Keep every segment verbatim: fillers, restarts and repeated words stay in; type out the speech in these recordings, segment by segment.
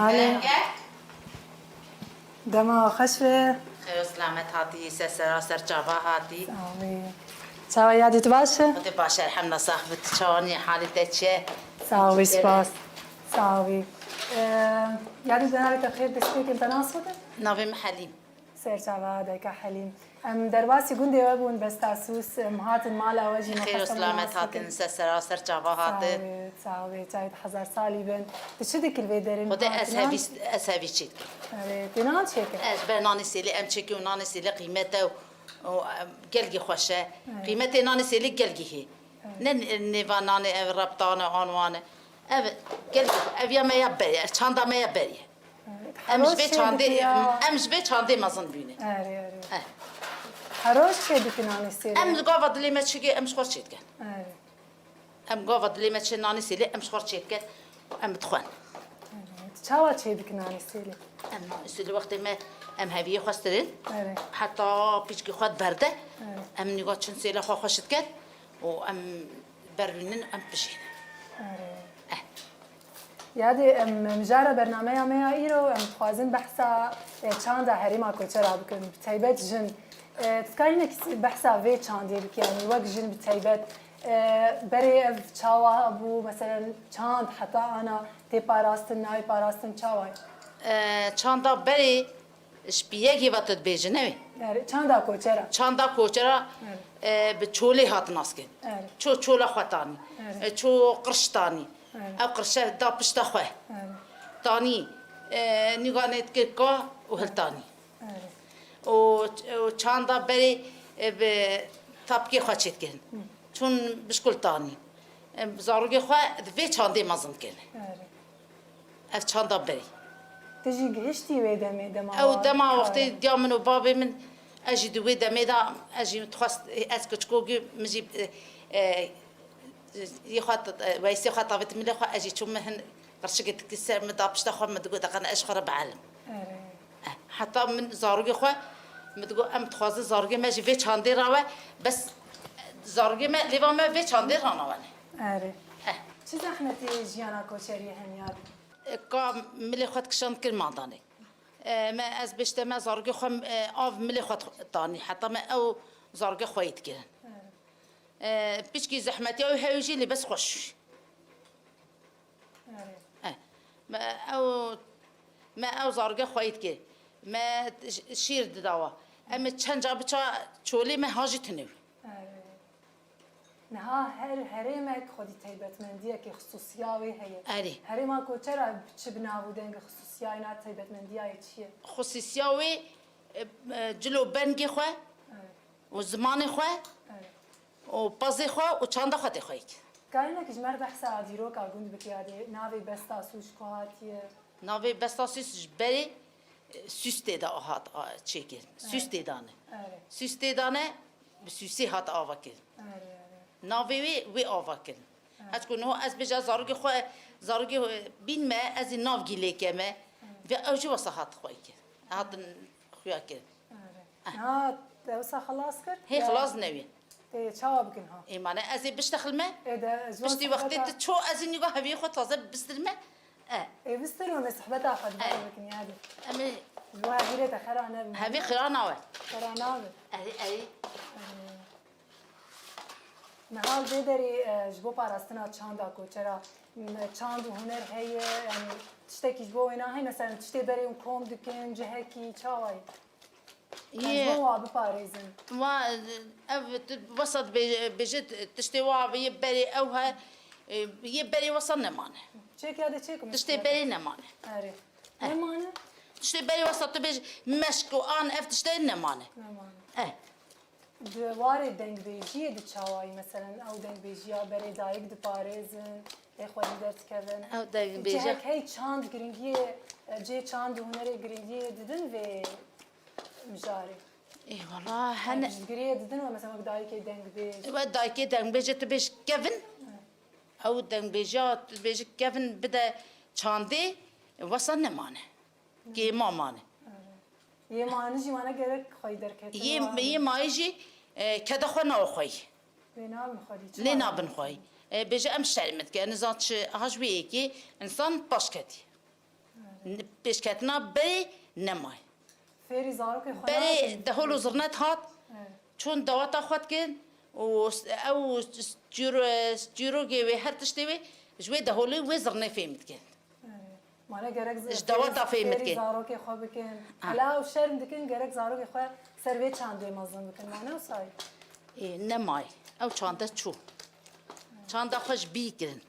Alê. Dema xweş be. Xêr û selamet hatî, ser sera ser çava hatî. Sağ ol. Çawa yadî tu baş e? Xwedê baş e, elhamdulillah, sax bî, tu çawanî, halê te çi ye? Sağ ol, spas. Sağ ol. Ee, yadî di navê te xêr destpêkin, te nas bide? Navê min Helîm. Serçava dayika Helîm. Em derbasî gundê we bûn, Bestasûs, em hatin mala we jî. Xêr û selamet hatin, ser sera ser çava hatin. Sağ ol, sağ ol. Çavê te hezar salî bin. Tu çi dikî li vê derê? Xwedê ez hevî, ez hevî çêdikim. Erê, tu nan çêkir? Ez ber nanê sêlê, em çêkir û nanê sêlê qîmete û, û, em, gelgî xweş e. Evet. Qîmetê nanê sêlê gelgî hê. Evet. Ne nêva nanê ev reptan e, an wan e. Ev gelgî, ev ya me ya berê, ev çanda me ya berê. Em ji vê çandê, em ji vê çandê mezin bûne. Erê, erê. Eh. Her roj çê dikin nanê sêlê? Em gava dilê me çêke, em ji xwe çê dikin. Erê. Em gava dilê me çê nanê sêlê, em ji xwe çê dikin, em dixwin. Erê. Çawa çê dikin nanê sêlê? Em nanê sêlê wextê me, em heviyê xwe stirin. Erê. Heta pîçkî xwe berde. Erê. Em nîga çin sêlê xwe xweş dikin û em berûnin, em pijînin. Erê. Eh. Yadê, em mijara bernameya me ya îro, em dixwazin behsa, e, çanda herêma Koçera bikin, bi taybet jin. E, tu dikarî hinekî behsa vê çandê bikî, yanî wek jin bi taybet, e, berê ev çawa bû, meselen çand heta ana tê parastin, nayê parastin, çawa ye? E, çanda berê Ji piyekê ve tu dibêjî, ne wê? Erê, çanda koçera. Çanda koçera, erê, e, bi çolê hat naskên. Erê. Ço çola xwe tanî. Erê. E, ço qirş tanî. Erê. Ew qirşe da pişta xwe. Erê. Tanî, e, nîganê dikir ka û hiltanî. Erê. Û, û çanda berê, e, bi tapkê xwe çêdikirin. Hı. Çûn bişkul tanî. E, zarokê xwe di vê çandê mezin dikirin. Erê. Ev çanda berê. Tu jî gihiştî wê demê, dema... Ew dema wextê diya min û bavê min, ez jî di wê demê de, ez jî dixwest, ez kiçikokî min jî, e, e, yê xwe, e, weysê xwe tavêt milê xwe, ez jî çûm min hin qirçikê dikir ser min da pişta xwe, min digot, deqene ez ji xwe re bielim. Erê. Eh, heta min zarokê xwe, min digot, em dixwazin zarokê me ji vê çandê rawe, bes zarokê me, lêva me vê çandê ranawene. Erê. Eh. Çi zehmetê jiyana koçeriyê heniya dî? Ka milê xwe dikişand kir mandanê. E, me ez bêjte me zargê xwe, e, av milê xwe tanî. Heta me ew zargê xwe yî dikirin. E, piçkî zehmetiya wî hewî jî lê bes xweş. E, me ew, me ew zargê xwe yî dikir. Me ş-, şîr didawa. Em ê çend ca biça çolê me ha jî tune wî. Niha her herêmek xwedî taybetmendiyekê, xisûsiya wê heye. Erê. Herêma Koçera çi bi nav û deng e, xisûsiyayê na taybetmendiyayê çi ye? Xisûsiya wê, e, e, cilo bengê xwe, erê, û zimanê xwe, erê, û pezê xwe û çanda xwe tê xwe yek. Karî hinekî ji me re behsa dîroka gund bikî, yadê navê Bestasûs ji ku hatiye? Navê Bestasûs ji berê, e, Sûstê de hat, a, çêkirin. Erê. Sûstê dane. Erê. Sûstê dane. Bi Sûsê hat ava kirin. Erê, erê. Navê wê, wê ava kirin. Erê. Heta ku niha ez bêja zarokê xwe, zarokê bîn me, ez ê nav gî lê keme. Erê. Ve ew jî wesa hat xwe kir. Hatin xuya kirin. Erê. Eh. Ha, te wisa xilas kir? Hê, ya, xilas newî. Tê çawa bikin ha? Ê mane ez ê biştexilme. Ê de, ez... Piştî wextê tu ço ez ê nîga heviyê xwe taze bistirme. E. Ê, bistir û me sohbeta xwe di ber bikin, yadî. Em ê... Ji bo hevîrê te xera nebin. Hevî xira nawe. Xera nabe. Erê, erê. Niha li vê derê, e, ji bo parastina çanda koçera, m, çand û huner heye, em, tiştekî ji bo wê nahê, mesela tiştê berê hûn kom dikin, cihekî, çawa ye? Yê. Ji bo wa biparêzin. Wa, ev tu wesa dibê-, bêje tiştê wa yê berê ew he, e, yê berê wesa nemane. Çêk ya de çêk. Tiştê berê nemane. Erê. Eh. Nemane? Tiştê berê wesa tu bêj meşk û an ev tiştê nemane. Nemane. Eh. Di warê dengbêjiyê di çawayî, meselen ew dengbêjiya berê dayik diparêzin, ê xwe jî derdikevin. Ew dengbêje- Cihek hey çand giringiyê, cihê çand û hunerê giringiyê didin vê mijarê? Ê, wala hene. Piştgiriyê didin we, mesela wek dayikê dengbêj. We dayikê dengbêjê tu bêj kevin. Hı. Ew dengbêjiya tu bêjî kevin bide çandê, wesa nemane. Hı. Kêma mane. Hı. Yê mane jî wane gerek xweyî derkete. Yê, yê mayî jî, e, kede xwe nawe xweyî. Lê nabin xwedî. Lê nabin xweyî. E, bêje em şerm dike. Nizan çi, aha ji wê yekê insan paş ketî. Hı. Pêşketina berê nemayê. Fêrî zarokê xwe Berê nakin. Dehol û zirnet hat, Evet. çûn daweta xwe dikin û s-, ew s-, çîro-, çîrogê wê, her tiştê wê ji wê deholê wê zirnê fêm dikin. Evet. Mane gerek z-, Ji daweta fêrî, fêm fêrî dikin. zarokê xwe bikin. Ha. Hela ew şerm dikin, gerek zarokê xwe ser vê çandê mezin bikin. Mane wisa ye? Ê, nemayê. Ew çande çû. Çanda xwe ji bî kirin.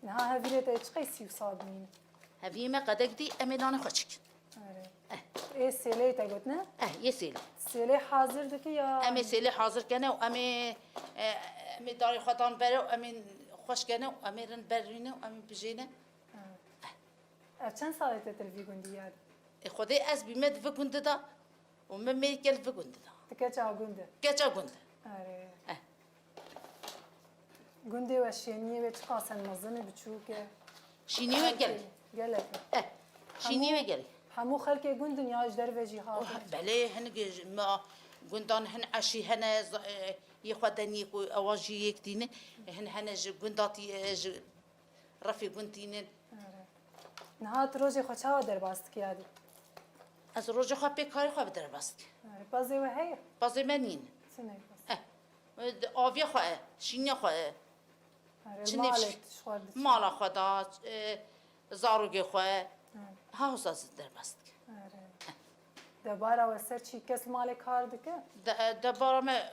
Niha hevîrê te çi qeysî wisa bimînin? Hevî me qedek dî, em ê nanê xwe çikin. Erê. Eh. Ê sêleyê te got, ne? Eh, yê sêlê. Sêlê hazir dikî ya? Em ê sêlê hazir kene û em ê, e, em ê darê xwe dan bere û em ê xweş kene û em ê rind berîne û em ê bijêne. Ha. Ev çend salê te li vî gundî ya? E, Xwedê ez bîme di vî gundî de û min mêrî ke li vî gundî de. Ti keça gund e? Keça gund e. Erê. Eh. Gundê we şêniyê wê çiqas e, mezin e, biçûk e? Şîniyê wê gelek. Gelek e. Eh. Şîniyê wê gelek. Hemû xelkê gund in ya ji derve jî hatin? Oh, belê, hinek ji me gundan hin eşî hene, z-, e, yê xwe deniyê ku ewa jî yek tînin. Hin hene ji gunda tî-, e, ji refê gund tînin. Erê. Niha tu rojê xwe çawa derbas dikî yadî? Ez rojê xwe pê karê xwe bi derbas dikim. Erê, pezê we heye? Pezê me nîn. Çi ne pez? Eh, aviya xwe e, şîniya xwe e. Erê, Çi malê nefş-, tu ji xwe dişî. Mala xwe da, e, zarokê xwe. Erê. Ha, wisa ez derbas dikim. Erê. Debara we ser çi? Kes li malê kar dike? De-, debara me,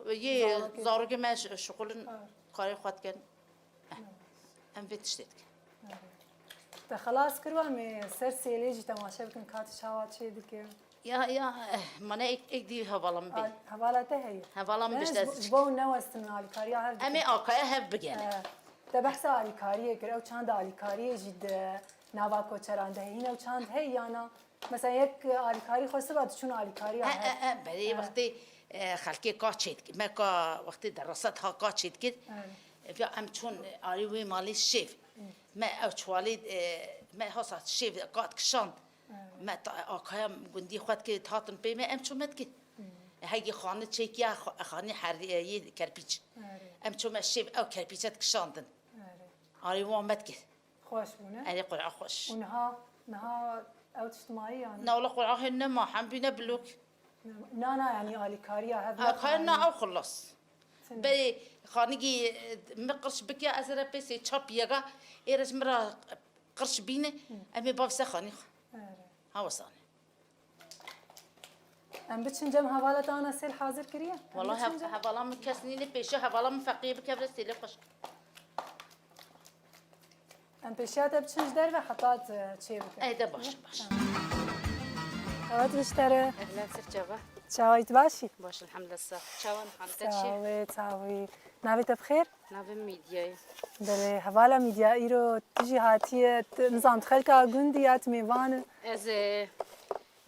e, yê Zarokê. zarokê me şi-, şixulin Ha. karê xwe dikin. Eh, em vê tiştê dikin. Te xelas kir, em ê ser sêlê jî temaşe bikin ka tu çawa çê dike. Ya, ya, eh, mane ek, ek dî hevala min bê. Al-, hevala te heye. Hevala min Ne, bişte ji bo, ez ji bo newestin alîkariya hev Em ê dikin. akaya hev bigene. Eh, te behsa alîkariyê kir, ew çanda alîkariyê jî di nava koçeran de heye. Hîn ew çand heye yana? Mesela yek alîkarî xwe siba diçûn alîkariya He, hev. he, he, berê He. wextê, e, xelkê ka çêdikir. Me ka wextê derasa diha ka çêdikir. Evet. E, ya em çûn, e, arê wê malê şêv. Evet. Me ew çuwalê, e, me hasa şêv ka dikişand. Evet. Me ta-, akaya gundî xwe dikir, hatin pê me, em çû me dikir. Evet. E, hegî xani çêkiya xo-, xanî herî, e, yê kerpîç. Evet. Em çû me şêv ew kerpîçe dikişandin. Evet. Arê wan me dikir. Xweş bûne. Erê, qur'a xweş. Û niha, niha ew tişt mayî yan? Na, wala qur'a hên nema, hem bîne bilok. Na, na, yanî alîkariya hev Alîkariya nekarî. Na, ew xilas. Çi ne? Berê xanigî, e, min qirş bikiya, ez re pê sê çap yega, ê re ji min re qirş bîne, Hı. em ê bavîse xanî xwe. Erê. Ha, wesane. Em biçin cem hevala te ana sêl hazir kiriye? Em Wala biçin hev-, cem? hevala min kes nîne, pêşe hevala min feqiyê bikevre sêlê xweş. Em pêşiya te biçin ji derve heta tu çê bike. Ey de baş, baş. Tamam. Evet, diştere. Ehlen, sif çava. Çawa yî, tu baş î? Baş, elhamdülillah, sağ. Çawa nihan, te çi? Sağ ol, sağ ol. Navê te bi xêr? Navê min Mîdya ye. Belê, hevala Mîdya, îro tu jî hatiye, tu, nizam, tu xelka gundî ya, tu mêvan î? Ez, e,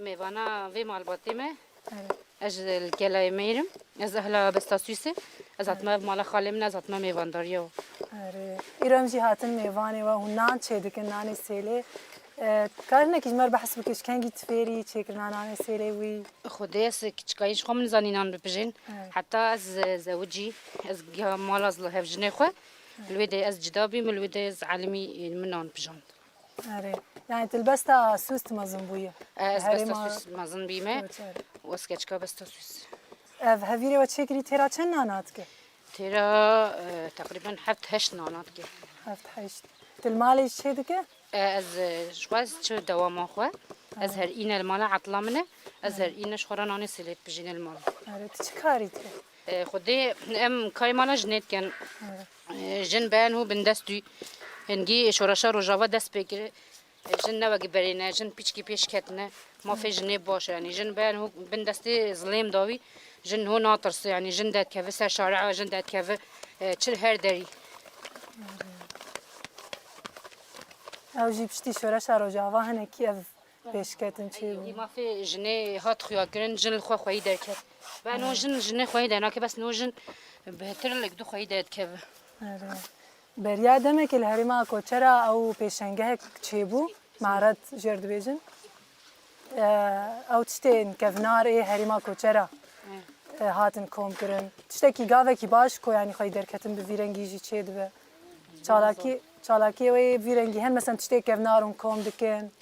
mêvana vê malbatê me. Evet. Ez ji li Gelayê Meyr im. Ez ehla Besta Swîs im. Ez hatime ev mala xalê min, ez hatime mêvandariya wan. Erê. Îro em jî hatin mêvanê we, hûn nan çêdikin, nanê sêlê. E, kar hinekî ji me re behs bike, ji kengî tu fêrî çêkirina nanê sêlê wî? Xwedê ez kiçikayî ji xwe min zanînan bipijên. Evet. Heta ez zewicî, ez giha mala ez li hevjinê xwe. Evet. Li wê de ez cida bîm, li wê de ez elimî min nan pijand. Erê. Yani tu li Besta Swîs tu mezin bûyî? E, ez Besta Swîs mezin bîme. Evet, evet. Û ez keçika Besta Swîs. Ev hevîrê we çêkirî têra çend nana dike? Têra, e, teqrîben heft heşt nana dike. Heft heşt. Tu li malê jî çê dike? E, ez, e, ji xwe ez çi dewama xwe. Ez Ha. her îne li mala etla min e. Ez Ha. her îne ji xwe re nanê sêlê dipijîne li mal. Erê, tu çi karî dike? E, Xwedê em karê mala jinê dikin. Ha. E, jin ben hû bindest dû. Hingî şoreşa Rojava dest pê kir. E, jin ne wekî berê ne, jin pîçkî pêş ketine. Mafê jinê baş e, yanî jin ben hû bindestê zilêm dawî. Jin ho natirse, yanî jin derdikeve ser şare'a, jin derdikeve, e, çi her derî. Ew jî piştî şoreşa Rojava hinekî ev pêşketin çêbû. Ey, mafê jinê hat xuyakirin, jin li xwe xweyî derket. Ben o jin, jinê xweyî dernake, bes no jin bêhtir li du xweyî derdikeve. Erê. Beriya demekê li herêma Koçera ew pêşengehek çêbû, Maret jêr dibêjin. E, ew tiştên kevnar ê herêma Koçera, e, hatin kom kirin. Tiştekî gavekî baş ku, yanî, xweyî derketin bi vî rengî jî çê dibe. Çalakî, Çalakiyê wê yê bi vî rengî hene, mesela tiştê kevnar hûn kom dikin,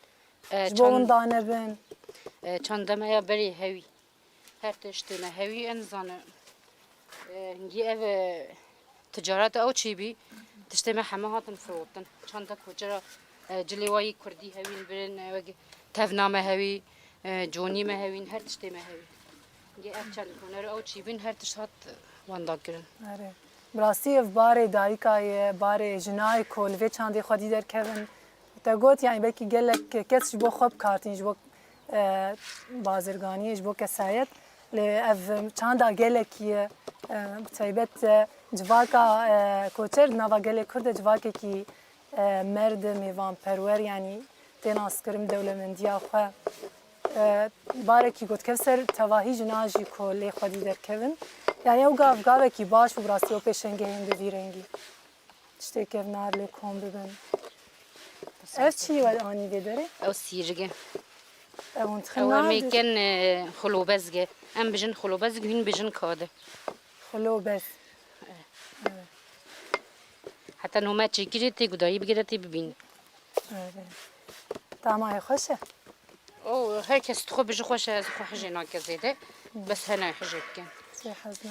E, ji bo çand-, winda nebin. E, çanda me ya berê hewî. Her tiştê me hewî, em zane. E, hingî ev, e, ticaret ew çî bî, tiştê me heme hatin firotin. Çanda koçera, e, cilê wayî kurdî hewîn birin, e, wek tevna me hewî, e, conî me hewîn, her tiştê me hewî. Hingî ev çend huner ew çî bîn, her tişt hat wenda kirin. Erê. Bi rastî ev barê dayika ye, barê jina ye ku li vê çandê xwedî derkevin. Te got, yani belkî gelek kes ji bo xwe bi kar tîn, ji bo, e, bazirganiyê, ji bo kesayet. Lê ev çanda gelekî ye, e, bi taybet, e, civaka, e, koçer di nava gelê Kurd de civakekî, e, merd e, mêvanperwer, yani tê naskirin dewlemendiya xwe. E, barekî got kev ser tevahî jina jî ku lê xwedî derkevin. Yani ew gav gavekî baş û bi rastî ew pêşengehên bi vî rengî. Tiştê kevnar lê kom bibin. Ev çi we anî vê derê? Ew sîrige. Ew hûn dixin Ew em ê kin, e, xulobezge. Em bijin xulobezg, hûn bijin kade. Xulobez. Heta nome çêkirê tê gudayî bigire tê bibîn. Evet. Tamam, e, xweş e. O, her kes dixwe bi ji xwe şe, ez xwe hijê nake zêde. Bes hene hijê bikin. Sê hezna.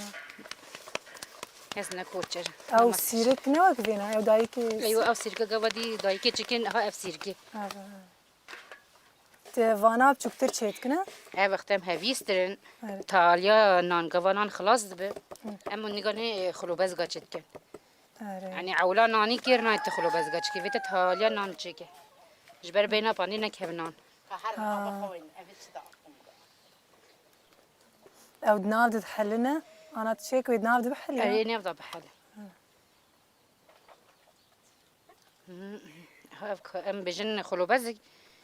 Ez ne koçer. Ew sîrik ne wek vêna, ew dayikê Eywa, ew sîrke gava dî dayikê çikin, ha ev sîrke. Evet. Te vana biçûktir çêdikine? Ev wextem hevîstirin. Evet. Taliya nan, gava nan xilas dibe. Em û niganê xulobezga çêdikin. Erê. Yanî ewla nanî kêr nayê tu xulobezga çikê, vê te taliya nan çêke. Ji ber bêhna pandî nekevin nan. Ha. Ew di nav de diheline, ana tu çêk wê di nav de bihelî ya? Erê, nav de bihele. Hmm, ha, ev ka-, em bêjin xulobezî,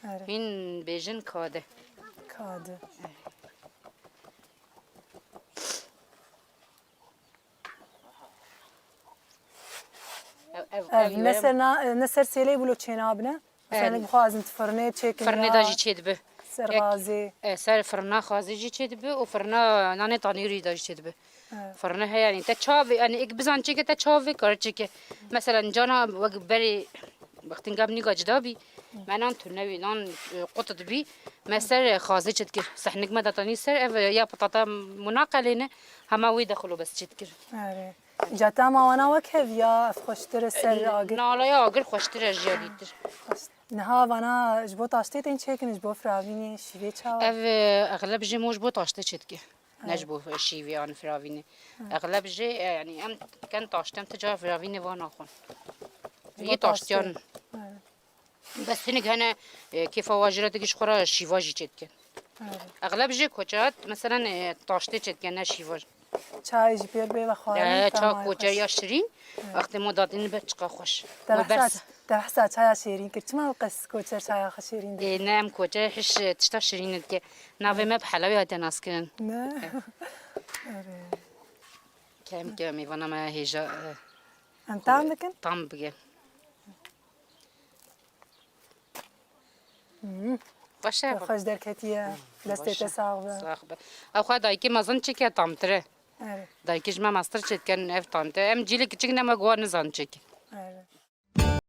Erê. Hîn bêjin kade. Kade. Ev, ev, Ev ev ne yore ser na-, ne ser sêleyê bûlo çênabine? Mesela, Em, bixwazin tu firnê çêkin firnê ya da jî çêdibe. Ser Ek-, gazê. E, ser firna xazê jî çêdibe û firna nanê tanûrî da jî çêdibe. Evet. Firne heye, yanî te çavê, yanî ek bizan çêke te çavê kar çêke. Mesela cana wek berê wextên gam nîga cida bî, me nan tune wî, nan, e, qut dibî, me ser, e, xazê çêdikir. Sehnik me datanî ser, ev, e, ya patata munaqelê ne, hema wî de xulobez çêdikir. Erê. Ca tama wana wek hev ya, ev xweştir e ser agir? Nalaya agir xweştir e ji ya dîtir. Niha vana ji bo taştê tên çêkin, ji bo firavînê, şîvê çawa? Ev, e, exleb jê mo ji bo taştê çêdike. Ne ji bo şîvê an firavînê. Exleb jê, e, yanî em ken taştê, em ti cara firavînê va naxwin. Ji bo Yê taştiyan. Taştê. Evet. Bes hinek hene, e, kêfa wa jî re dike, ji xwe re şîva jî çêdikin. Evet. Exleb jê koçat, meselen, e, taştê çêdikin, ne şîva. Çayê jî pêr bê ve xwarin, E, ça tamam koçer xweş. Ya şirîn, wextê mo dadîn be çiqa xweş. Te Mo behsa, bers- te behsa çaya şêrîn kir. Çima ew qas koçer çaya xwe şêrîn dike? E, ne em koçer hiş, e, tişta şirîn dike. Navê me bi helawî hate naskirin. Ne? Erê. Kem ke mêvana me hêja, e, Em tam bikin? Tam bike. Hmm. Xweş e. Xweş derketiye. Hmm, Destê xweş te e. Sax be. Sax be. Ew xwe dayikê mezin çêke tamtir e. Evet. Dayikê ji me mastir çêdikin ev tante. Em cîlê kiçik ne me guha nizan çêke.